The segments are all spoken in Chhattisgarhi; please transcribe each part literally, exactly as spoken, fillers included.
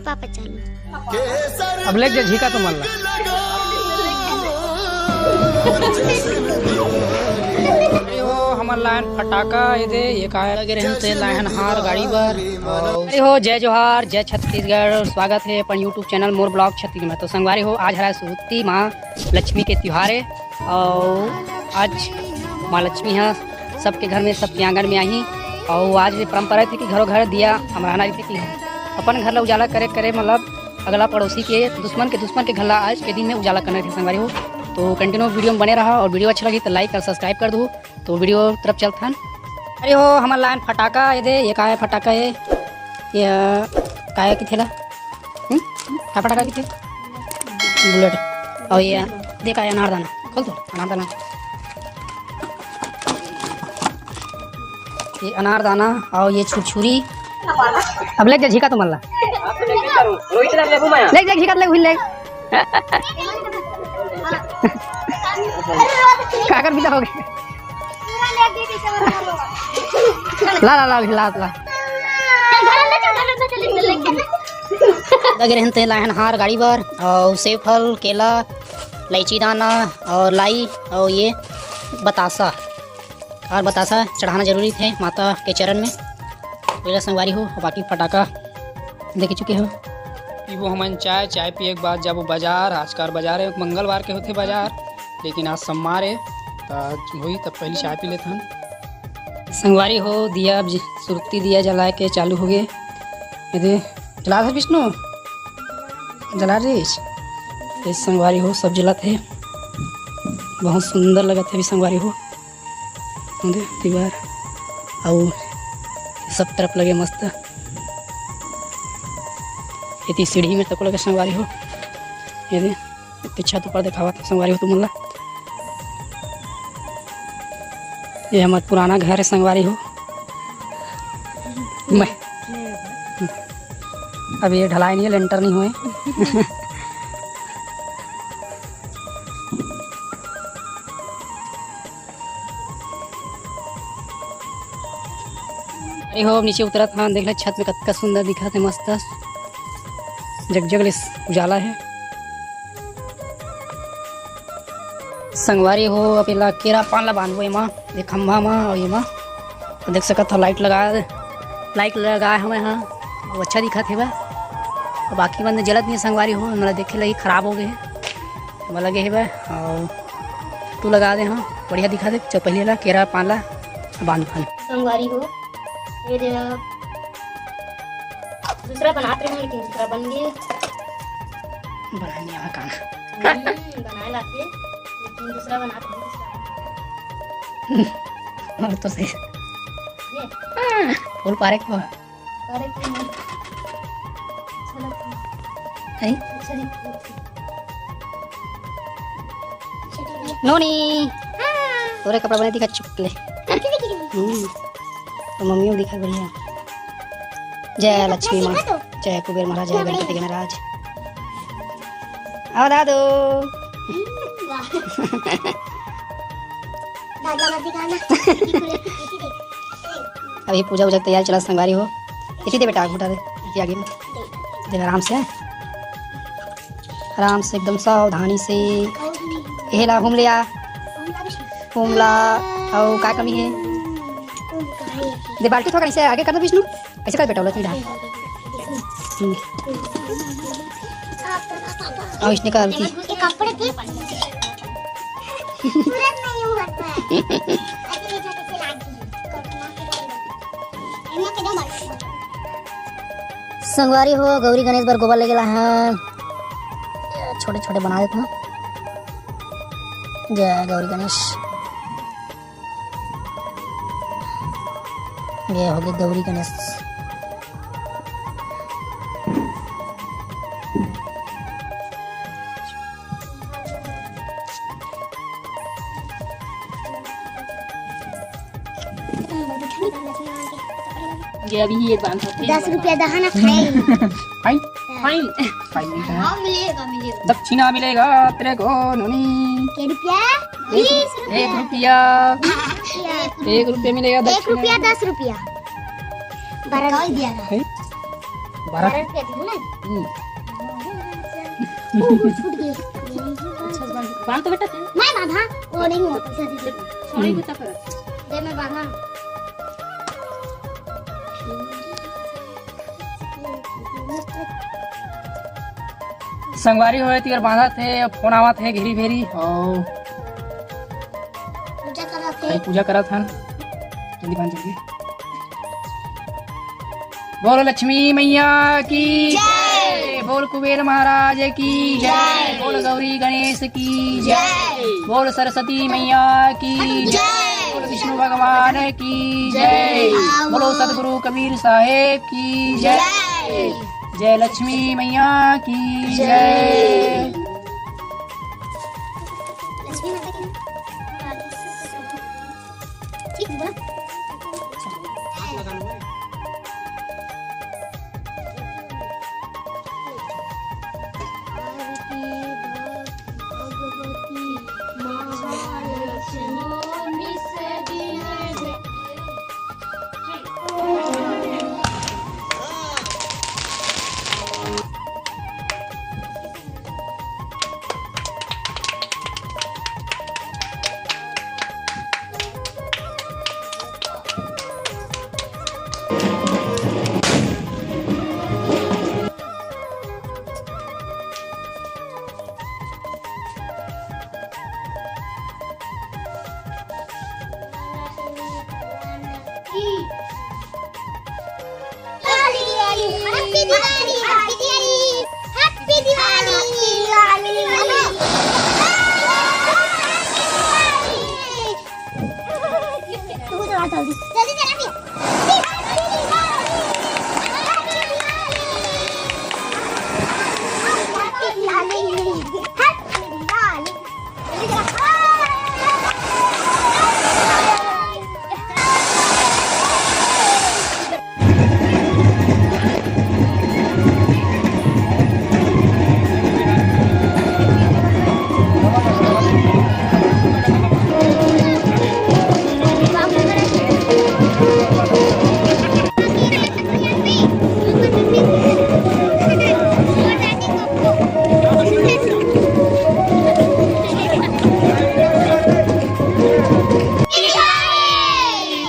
पापा चालू। अब लेग जा झिका तो मल्ला। अरे हो, हमर लायन फटाका, ये दे, ये काय लगे रहे ते लायन हार गाड़ी बर। अरे हो, जय जोहार, जय छत्तीसगढ़, स्वागत है अपन YouTube चैनल मोर ब्लॉग छत्तीसगढ़ में। तो संगवारी हो, आज हरा सुरती माँ लक्ष्मी के त्योहार है और आज माँ लक्ष्मी ह सबके घर में, सबके आंगन में आही। और आज भी परंपरा थी कि घरों घर दिया हमराना रहिथे कि अपन घर ला उजाला करे, करे मतलब अगला पड़ोसी के, दुश्मन के, दुश्मन के घर ला आज के दिन में उजाला करना रहिथे संगवारी हो। तो कंटिन्यू वीडियो में बने रहा और वीडियो अच्छा लगी तो लाइक और सब्सक्राइब कर दो। तो वीडियो तरफ चलथन। अरे हो, हमर लायन फटाका, ये दे, ये का है फटाका है? ये का है किथे ला? हम्म? का फटाका किथे? बुलेट। और ये दे का है? अनारदाना। खोल तो, अनारदाना। ये अनारदाना और ये छुरछुरी। अब लेग जा झिका तो मल्ला। लेग जा झिका, लेग, लेग। काकर बिदा हो गए। ला, ला, ला, ला, ला। लगे रहन ते लाहन हार गाड़ी बर, और सेब फल, केला, लैची दाना, और लाई, और ये बतासा। और बतासा चढ़ाना जरूरी थे माता के चरण में। पहला संगवारी हो, बाकी फटाका देख चुके हो। पीबो हमन चाय, चाय पिए के बाद जाबो बाजार। आजकल बाजार है, मंगलवार के होथे बाजार, लेकिन आज सोमवार है, तो आज होई, तब पहली चाय पी लेथन। संगवारी हो, दिया अब जि-, सुरती दिया जलाए के चालू हो गए। ये दे, जला था विष्णु, जला रहीस। ये संगवारी हो, सब जलत है, बहुत सुंदर लगत है अभी संगवारी हो। ये दे, दीवार अउ सब तरफ लगे मस्त। एती सीढ़ी में तको लगे संगवारी हो। ये दे, एती छत ऊपर देखावत हे संगवारी हो तुमन ला। ये हमर पुराना घर है संगवारी हो। मैं, अभी ये ढलाई नहीं है, लेंटर नहीं हुए। अरे हो, अब नीचे उतरत हन, देख ले छत में कतका सुंदर दिखत हे, मस्त जगजग ले उजाला हे। संगवारी हो, अब एला केरा पान ला बांधबो एमा, ये खंभा मा अउ एमा। तो देख सकत हो, लाइट लगा, लाइट लगाए हवे हा, वो अच्छा दिखत हे बा। अब बाकी मन जलत नहीं संगवारी हो, मोला देखे लगी खराब हो गए हे, मोला लगे हे बा। और तू लगा दे, हाँ, बढ़िया दिखा दे। चल, पहले ला केरा पान ला बांध, बांध। संगवारी हो, ये दे अब दूसरा बनात रहे, लेकिन दूसरा बन गए। बनाए नहीं आवा काम। हम्म, बनाए लाते, लेकिन दूसरा बनात रहे, दूसरा। और तो सही। ये। हाँ, फूल पारे को। अरे, कोई नहीं। चलो। हैं? चलो। नोनी। हाँ। तोरे कपड़ा बने दिखा चुकले। हम्म। तो मम्मी दिखा बढ़िया। जय लक्ष्मी माँ। जय कुबेर महाराज, जय गणपति महाराज। आओ दादू। हम्म, वाह। दादा मत दिखाना। अभी पूजा वूजा के तैयारी चला संगवारी हो। इसी दे बेटा, आगे उठा दे, इसी आगे में। दे आराम से, आराम से, एकदम सावधानी से। एहे ला, हुम ले आ। हुम ला, अउ का कमी है? दे बाल्टी थोड़ा ऐसे आगे कर दो विष्णु, ऐसे कर बेटा, उलट नहीं रहा। हम्म। अउ इसने का आरती। ये कपड़े थे। संगवारी हो, गौरी गणेश बर गोबर ले गेला है, छोटे छोटे बना देता हूँ। जय गौरी गणेश। ये हो गए गौरी गणेश। ये अभी ये बांध सकते हैं। दस रुपया दहा ना, फाइन। फाइन? फाइन। फाइन नहीं है। हाँ, मिलेगा, मिलेगा। दक्षिणा मिलेगा तेरे को, नोनी। के रुपया? एक, बीस रुपया। एक रुपया। एक रुपया। एक रुपया मिलेगा एक दक्षिणा। रुपया, दस रुपया। बारह रुपया। है? बारह। बारह रुपया दिहूँ ना। हम्म। छूट गई। अच्छा, बांध। बांध तो बेटा। मैं बांधा, वो नहीं हुआ, पैसा दे दे। सोनी को तक। दे, मैं बांधा। संगवारी हो, तेकर बांधत हे, फोन आवत हे घेरी भेरी। और पूजा करत हे। पूजा करत हन। जल्दी बांध, जल्दी। बोल लक्ष्मी मैया की जय। बोल कुबेर महाराज की जय। जय। बोल गौरी गणेश की जय। जय। बोल सरस्वती मैया की जय। जय। बोल विष्णु भगवान की जय। जय। बोलो सतगुरु कबीर साहेब की जय। जय। जय लक्ष्मी मैया की जय। जय। लक्ष्मी माता की। ठीक है, बोला। Happy Diwali! Happy Diwali! Happy Diwali! Happy Diwali! तू चला जल्दी, जल्दी चला भैया। Happy Diwali!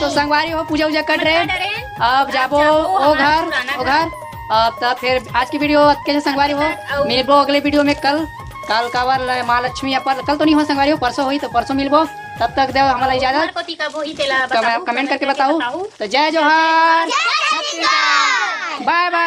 तो संगवारी हो, पूजा उजा कर रहे, अब जाबो ओ घर, ओ घर। अब तब फिर आज की video अतके से संगवारी हो, मिलबो अगले video में कल। कल काबर ल-, माँ लक्ष्मी अपन कल तो नहीं हो संगवारी हो, परसों होही तो परसों मिलबो। तब तक देव हमला इजाजत। कोती कब होही तेला कम-, बताहू, comment करके बताहू। तो जय जोहार, जय छत्तीसगढ़। Bye bye।